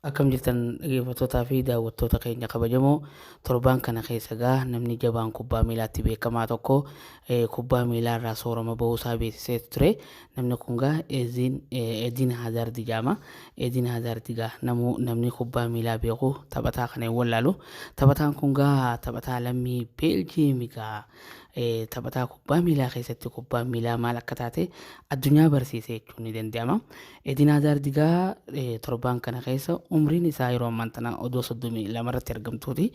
Akkam jirtan dhaggeeffattootaa fi daawwattoota keenya kabajamoo? Torbaan kana keessa gaa namni jabaan kubbaa miilaatti beekamaa tokko kubbaa miilaa irraa soorama bahuusaa beeksisee ture. Namni kun gaa Eediin Hazaardi jedhama. Eediin Hazaardi gaa namni kubbaa miilaa beeku taphataa kana hin wallaalu. Taphataan kun gaa taphataa lammii Beeljiyeemi gaa taphataa kubbaa miilaa keessatti kubbaan miilaa maal akka taate addunyaa barsiise jechuun ni danda'ama. Edin Hazaard egaa torbaan kana keessa umriin isaa yeroo ammaan tana odoo 32 irratti argamtuuti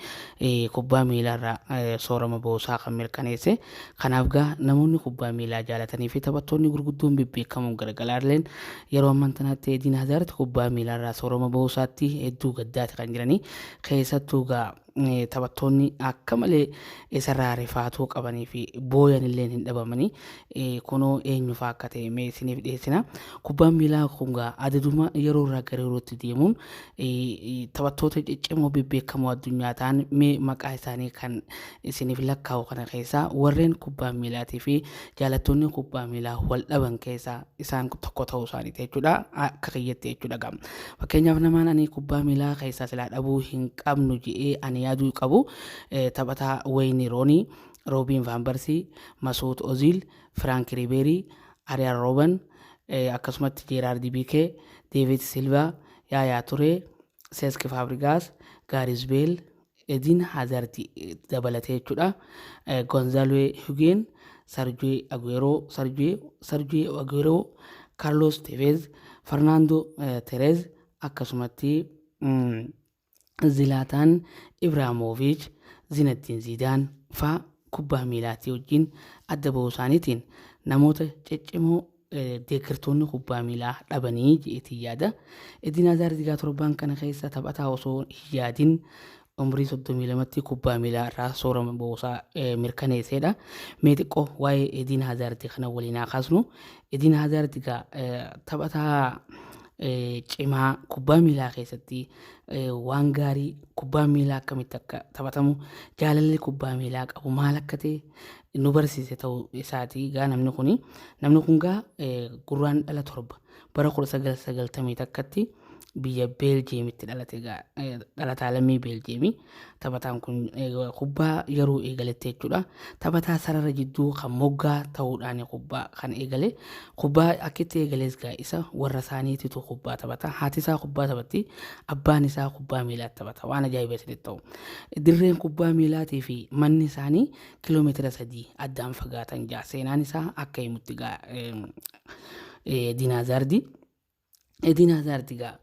kubbaa miilaa irraa soorama bahuusaa kan mirkaneesse. Kanaaf gaa namoonni kubbaa miilaa jaalatanii fi taphattoonni gurguddoon bebbeekamoon garagalaalleen yeroo ammaan tanaatti Edin Hazaard kubbaa miilaa irraa soorama bahuusaatti hedduu gaddaati kan jiranii. Keessattuu gaa taphattoonni akka malee isarraa rifaatuu qabanii fi booyan illeen hin dhabamanii. Kunoo eenyufaa akka ta'e mee isiniif dhiyeessina. Kubbaan miilaa kun gaa adaduma yeroo irraa gara yerootti deemuun taphattoota ciccimoo bebbeekamoo addunyaa ta'an mee maqaa isaanii kan isiniif lakkaa'u kana keessaa warreen kubbaa miilaatii fi jaalattoonni kubbaa miilaa wal dhaban keessaa isaan tokko ta'uu isaaniiti jechuudha. Akka kiyyatti jechuudha gaa. Fakkeenyaaf namaan ani kubbaa miilaa keessaa silaa dhabuu hin qabnu je'ee ani yaaduu qabu taphataa Wayne Rooney, Roobiin Vaan Barsii, Masuut Oziil, Firaank Ribeerii, Ariyaan Rooban, akkasumatti Jeeraardi Biikee, Deevid Silvaa, Yaayaa Turee, Seesk Faabrigaas, Gaaris Beel, Edin Haazardi dabalatee jechuudha. Gonzalo Higuain, Sergio Aguero, Sergio Aguero, Carlos Tevez, Fernando Torres akkasumatti Zilaataan Ibrahimovic, Zinedine Zidane faa kubbaa miilaatii wajjin adda bahuu isaaniitiin namoota ciccimoo deeggartoonni kubbaa miilaa dhabanii je'eetiin yaada. Edin Hazaard egaa torbaan kana keessa taphataa osoo hin yaadin umrii 32tti kubbaa miilaa irraa soorama bahuusaa mirkaneesseedha. Mee xiqqoo waa'ee Edin Hazaard kana waliin haa kaasnu. Edin Hazaard egaa taphataa cimaa kubbaa miilaa keessatti waan gaarii kubbaa miilaa akkamitti akka taphatamu jaalalli kubbaa miilaa qabu maal akka ta'e nu barsiise ta'uu isaati. Gaa namni kuni namni kun gaa gurraan dhala 7 bara 1991tti biyya Beeljeemitti dhalate. Gaa dhalataa lammii Beeljeemii taphataan kun kubbaa yeroo eegaletti jechuudha. Taphataa sarara jidduu kan moggaa ta'uudhaan kubbaa kan eegale. Kubbaa akkitti eegales gaa isa warra isaaniititu kubbaa taphata. Haati isaa kubbaa taphatti, abbaan isaa kubbaa miilaa taphata. Waan ajaa'iba isinitti ta'u. Dirreen kubbaa miilaatii fi manni isaanii kiiloomeetira 3 addaan fagaatan jaa. Seenaan isaa akka himutti gaa Diinaazaardi. Edin Hazaard egaa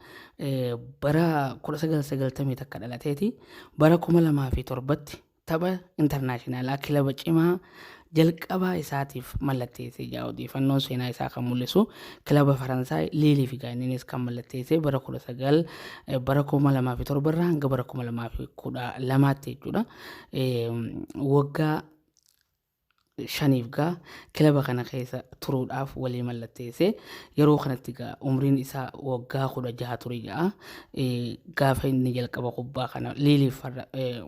bara 1991 dhalateeti bara 2007tti tapha intarnaashinaalaa kilaba cimaa jalqabaa isaatiif mallatteessee jira. Odeeffannoon seenaa isaa kan mul'isu kilaba Faransaay Liiliif egaa inninis kan mallatteessee bara 19 bara 2007 irraa hanga bara 2012tti jechuudha. Waggaa shaniif gaa kilaba kana keessa turuudhaaf walii mallatteesse. Yeroo kanatti gaa umriin isaa waggaa 16 ture ja'a. Gaafa inni jalqaba kubbaa kana Liiliif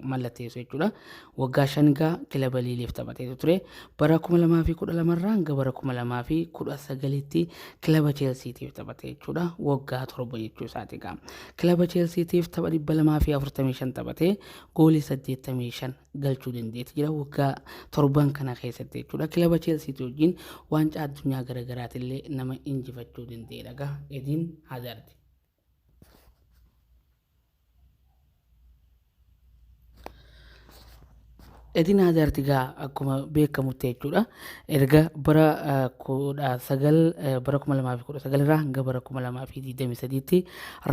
mallatteessu jechuudha. Waggaa 5 gaa kilaba Liiliif taphateetu ture. Bara 2012 irraa hanga bara 2019tti kilaba Cheelsiitiif taphate jechuudha. Waggaa 7 jechuu isaati gaa. Kilaba Cheelsiitiif tapha 245 taphatee goolii 85 galchuu dandeetti jira waggaa torban kana keessatti jechuudha. Kilaba Cheelsiitii wajjin waancaa addunyaa garaagaraatillee nama injifachuu danda'edha gaa Edin Hazard. Edin Hazard gaa akkuma beekamutti jechuudha. Erga bara 19 bara 2019 irraa hanga bara 2023tti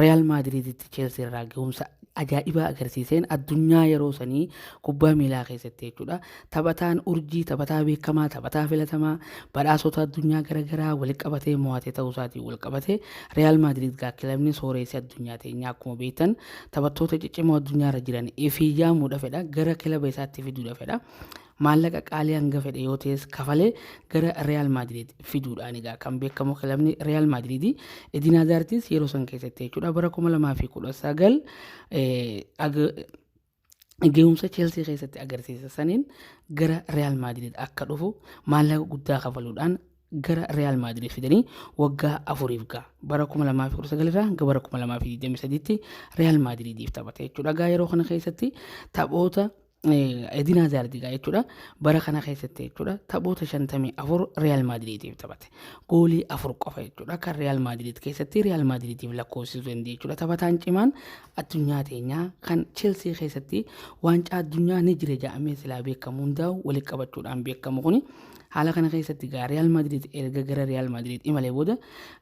Real Madriditti Chelsea irraa gahumsa ajaa'ibaa agarsiiseen addunyaa yeroo sanii kubbaa miilaa keessatti jechuudha. Taphataan urjii, taphataa beekamaa, taphataa filatamaa badhaasota addunyaa garaagaraa walitti qabatee mo'ate ta'uu isaatiin wal qabate Real Madrid gaa kilabni sooreessi addunyaa teenyaa akkuma beektan taphattoota ciccimoo addunyaarra jiran ifii yaamuudha fedha gara kilaba isaatti fiduudha fedha. Maallaqa qaalii hanga fedhe yoo ta'es kafalee gara Real Madrid fiduudhaan egaa kan beekamu kilabni Real Madrid Edin Hazardis yeroo san keessatti jechuudha bara 2019 gahumsa Chelsea keessatti agarsiisa saniin gara Real Madrid akka dhufu maallaqa guddaa kafaluudhaan gara Real Madrid fidanii waggaa 4f gaa bara 2019 irraa hanga bara 2023tti Real Madridiif taphate jechuudha. Gaa yeroo kana keessatti taphoota Edin Hazard gaa jechuudha bara kana keessatti jechuudha taphoota 54 Real Madridiif taphate. Goolii 4 qofa jechuudha kan Real Madrid keessatti Real Madridiif lakkoofsisuu danda'e jechuudha. Taphataan cimaan addunyaa teenyaa kan Chelsea keessatti waancaa addunyaa ni jira jedhamee silaa beekamu hundaa'u walitti qabachuudhaan beekamu kuni haala kana keessatti gaa Real Madrid erga gara Real Madrid imalee booda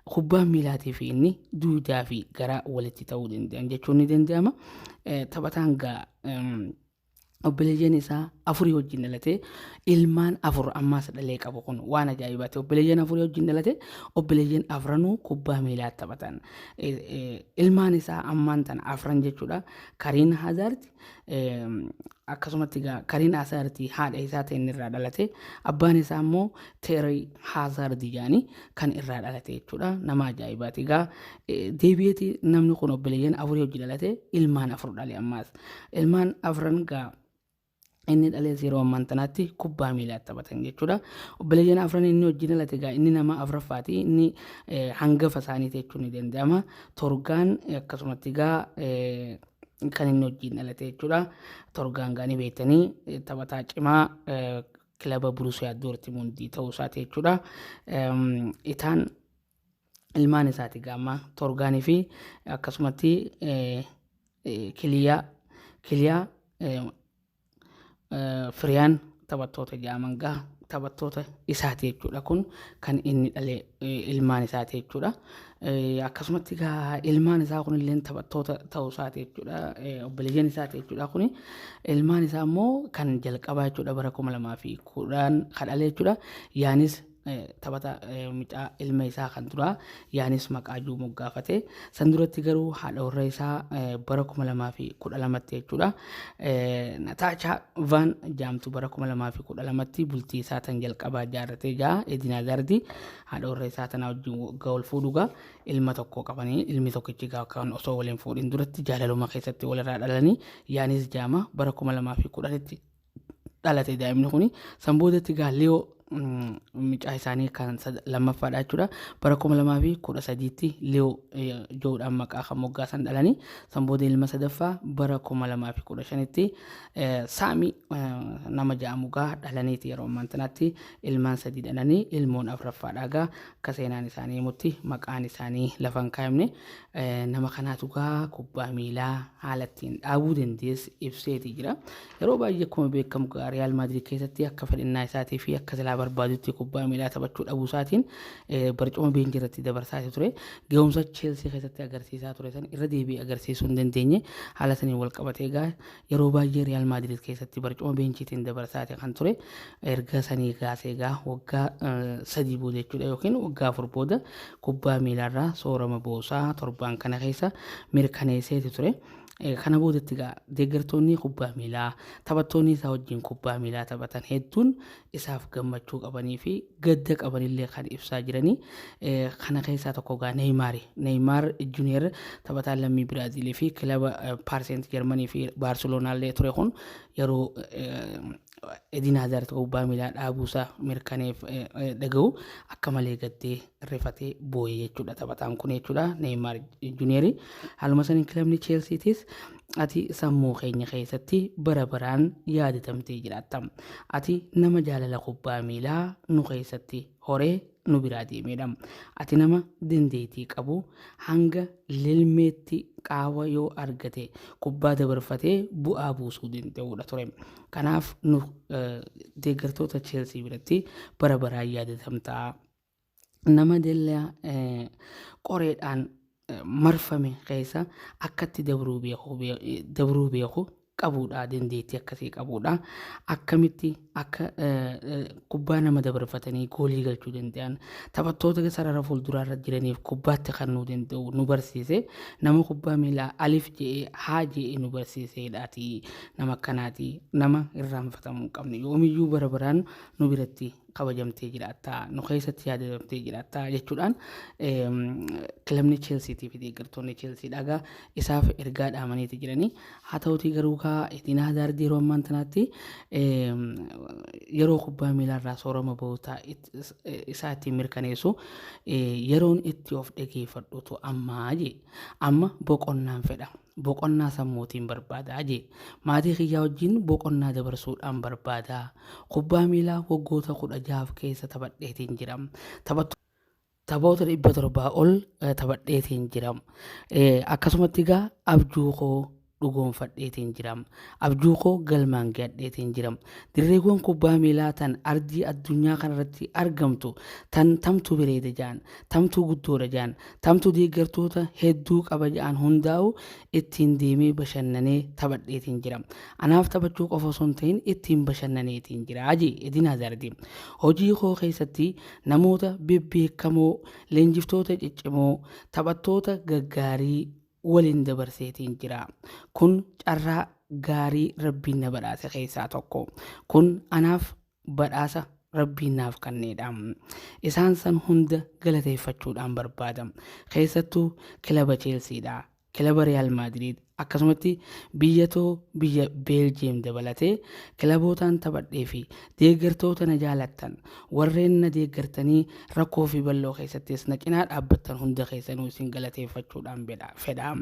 kubbaan miilaatii fi inni duudaa fi garaa walitti ta'uu danda'an jechuun ni danda'ama. Taphataan gaa obboleeyyan isaa afurii wajjin dhalate, ilmaan 4 ammaas dhalee qabu kun waan ajaa'ibaati. Obboleeyyan afurii wajjin dhalate, obboleeyyan afranuu kubbaa miilaa taphatan. Ilmaan isaa ammaan tana afran jechuudha. Kariin Hazaard akkasumatti egaa Kariin Hazaard haadha isaa ta'in irraa dhalate, abbaan isaa immoo Teerii Hazaard jedhanii kan irraa dhalate jechuudha. Nama ajaa'ibaati. Egaa deebi'eeti namni kun obboleeyyan afurii wajjin dhalate, ilmaan 4 dhale ammaas. Ilmaan afran gaa inni dhalees yeroo ammaan tanaatti kubbaa miilaa taphatan jechuudha. Obboleeyyan afran inni wajjin dhalate gaa inni nama afraffaati. Inni hangafa isaaniiti jechuun ni danda'ama. Torgaan akkasumatti gaa kan inni wajjin dhalate jechuudha. Torgaan gaa ni beektanii taphataa cimaa kilaba Burusiyaa Doortimundii ta'uu isaati jechuudha. Itaan ilmaan isaati gaama Torgaanii fi akkasumatti Kiliyaa Firiyaan taphattoota jedhaman gaa taphattoota isaati jechuudha. Kun kan inni dhale ilmaan isaati jechuudha. Akkasumatti gaa ilmaan isaa kunillee taphattoota ta'uu isaati jechuudha. Obboleeyyan isaati jechuudha kuni. Ilmaan isaa immoo kan jalqabaa jechuudha bara 2010 kan dhale jechuudha. Yaanis taphata mucaa ilma isaa kan duraa Yaanis maqaa jiru moggaafate. San duratti garuu haadha warra isaa bara 2012tti jechuudha. Nataachaa Vaan jaamtu bara 2012tti bultii isaa tan jalqabaa jaarratee jaa Edin Hazaardi haadha warra isaa tanaa wajjin waggaa wal fuudhugaa ilma tokko qabanii, ilmi tokkichi gaa kan osoo waliin fuudhin duratti jaalaluma keessatti walirraa dhalanii Yaanis jaama bara 2010tti dhalate daa'imni kuni. San boodatti gaa Liyoo mucaa isaanii kan lammaffaadha jechuudha. Bara 2013tti Liyoo joodhaan maqaa kan moggaasan dhalanii, san booda ilma sadaffaa bara 2015tti Saamii nama ja'amu gaa dhalaniiti. Yeroo ammaan tanaatti ilmaan 3 dhalanii ilmoon afraffaadha gaa akka seenaan isaanii himutti maqaan isaanii lafa hin kaayamne. Nama kanaatu gaa kubbaa miilaa haala ittiin dhaabuu dandees ibseeti jira. Yeroo baay'ee akkuma beekamu gaa Riyaal Maadriid keessatti akka fedhinnaa isaatii fi akka silaa barbaadutti kubbaa miilaa taphachuu dhabuu isaatiin barcuma beenjii irratti dabarsaa ture. Gahumsa Cheelsii keessatti agarsiisaa ture san irra deebi'ee agarsiisuu hin dandeenye. Haala saniin wal qabatee gaa yeroo baay'ee Riyaal Maadriid keessatti barcuma beenchiitiin dabarsaati kan ture. Erga sanii kaasee gaa waggaa 3 booda jechuudha yookiin waggaa 4 booda kubbaa miilaarraa soorama boosaa torbaan kana keessa mirkaneesseeti ture. Kana boodatti egaa deeggartoonni kubbaa miilaa taphattoonni isaa wajjin kubbaa miilaa taphatan hedduun isaaf gammachuu qabanii fi gadda qabanillee kan ibsaa jiranii. Kana keessaa tokko egaa Neeymaari. Neeymaar Junior taphataan lammii Biraaziilii fi kilaba Paaris Jarmanii fi Baarseloonaallee ture kun yeroo Edin Hazaard kubbaa miilaa dhaabuusaa mirkaneef dhaga'u akka malee gaddee rifatee boo'e jechuudha taphataan kun jechuudha Neeymaar Junior. Haaluma saniin kilabni Cheelsiitis ati sammuu keenya keessatti bara baraan yaadatamtee jiraatta. Ati nama jaalala kubbaa miilaa nu keessatti horee nu biraa deemeedha. Ati nama dandeettii qabu hanga lilmeetti qaawa yoo argate kubbaa dabarfatee bu'aa buusuu danda'uudha ture. Kanaaf nu deeggartoota Cheelsii biratti bara baraan yaadatamta. Nama dallaa qoreedhaan marfame keessa akkatti dabruu beeku qabuudha, dandeettii akkasii qabuudha. Akkamitti akka kubbaa nama dabarfatanii goolii galchuu danda'an, taphattoota sarara fuulduraarra jiraniif kubbaatti kennuu danda'u nu barsiise. Nama kubbaa miilaa alif je'ee haa je'ee nu barsiiseedhaati. Nama akkanaati, nama irraanfatamuu hin qabne, yoomiyyuu bara baraan nu biratti kabajamtee jiraatta, nu keessatti yaadatamtee jiraatta jechuudhaan kilabni Cheelsiitii fi deeggartoonni Cheelsii dhagaa isaaf ergaa dhaamaniiti jiranii. Haa ta'utii garuu kaa Edin Hazaard yeroo ammaan tanaatti yeroo kubbaa miilaarraa soorama bahu isaa ittiin mirkaneessu yeroon itti of dhageeffadhutu ammaa jee. Amma boqonnaan fedha. Boqonnaa sammuutiin barbaada jee. Maatii kiyyaa wajjin boqonnaa dabarsuudhaan barbaada. Kubbaa miilaa waggoota 16f keessa taphadheetiin jira. Taphoota 700 ol taphadheetiin jira. Akkasumatti egaa abjuu koo dhugoomfadheetiin jira. Abjuu koo galmaan gahadheetiin jira. Dirreewwan kubbaa miilaa tan ardii addunyaa kanarratti argamtu tan tamtu bareeda ja'an, tamtu guddoodha ja'an, tamtu deeggartoota hedduu qaba ja'an hundaa'u ittiin deemee bashannanee taphadheetiin jira. Anaaf taphachuu qofa osoo hin ta'in ittiin bashannaneetiin jira jee Edin Hazaardi. Hojii koo keessatti namoota bebbeekamoo, leenjiftoota ciccimoo, taphattoota gaggaarii waliin dabarseetiin jira. Kun carraa gaarii Rabbiin na badhaase keessaa tokko. Kun anaaf badhaasa Rabbiin naaf kanneedha. Isaan san hunda galateeffachuudhaan barbaada. Keessattuu kilaba Cheelsiidha. Kilaba Riyaal Maadriid akkasumatti biyya too biyya Beeljiyeem dabalatee kilabootaan taphadhee fi deeggartoota na jaalattan warreen na deeggartanii rakkoo fi bal'oo keessattis na cinaa dhaabbattan hunda keessanuu isin galateeffachuudhaan fedha.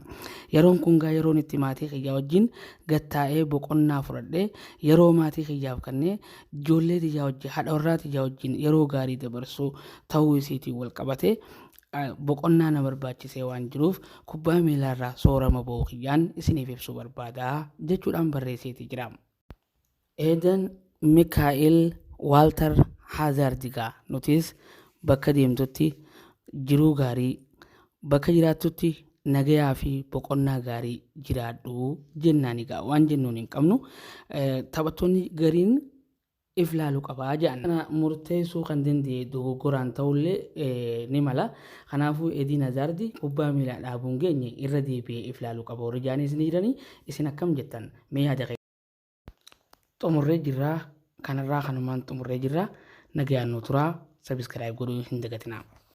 Yeroon kun gaa yeroon itti maatii kiyyaa wajjin gattaa'ee boqonnaa fudhadhee yeroo maatii kiyyaaf kennee ijoollee tiyyaa wajjin haadha warraa tiyyaa wajjin yeroo gaarii dabarsuu ta'uu isiitiin wal qabatee boqonnaa na barbaachisee waan jiruuf kubbaa miilaarraa soorama ba'uu kiyyaan isiniif ibsuu barbaada jechuudhaan barreesseeti jira. Eeden Mikaa'el Waaltar Haazaard gaa nutis bakka deemtutti jiruu gaarii bakka jiraattutti nagayaa fi boqonnaa gaarii jiraadhu jennaan egaa waan jennuun hin qabnu taphattoonni gariin if laalu qaba jedhan. Kana murteessuu kan danda'e dogoggoraan ta'ullee ni mala. Kanaafuu Ediin Hazaardi kubbaa miilaa dhaabuun geenye irra deebi'ee if laalu qaba warri jedhanis ni jiranii. Isin akkam jettan? Mee yaada xumurree jirraa kanarraa kanumaan xumurree jirra. Nagayaan nu turaa. Subscribe godhuu hin dagatinaa.